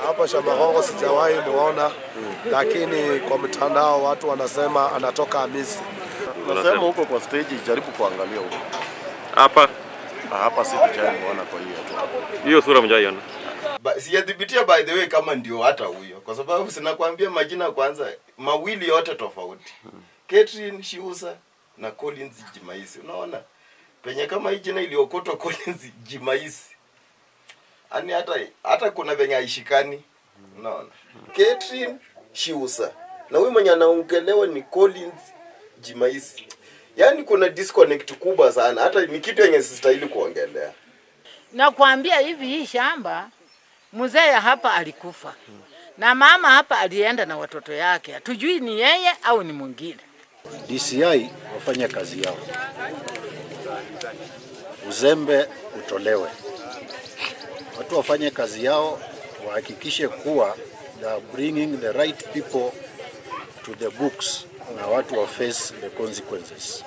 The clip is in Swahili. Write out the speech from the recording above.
Hapa Shamakhongo sijawahi muona, lakini kwa mtandao watu wanasema anatoka Hamisi. Nasema huko kwa stage, jaribu kuangalia huko. Hapa Ah, hapa si tujai muona kwa hiyo tu. Hiyo sura mjaiona. Sijathibitia by the way kama ndio hata huyo, kwa sababu sinakwambia majina kwanza mawili yote tofauti. Catherine Shiusa na Collins Jimaisi. Unaona penye kama hii jina iliokotwa Collins Jimaisi, yaani hata kuna venye haishikani. Unaona Catherine Shiusa na huyu mwenye anaongelewa ni Collins Jimaisi, yaani kuna disconnect kubwa sana, hata ni kitu yenye sistahili kuongelea. Nakwambia hivi, hii shamba mzee hapa alikufa na mama hapa alienda na watoto yake, hatujui ni yeye au ni mwingine. DCI wafanye kazi yao, uzembe utolewe, watu wafanye kazi yao, wahakikishe kuwa they are bringing the right people to the books na watu wa face the consequences.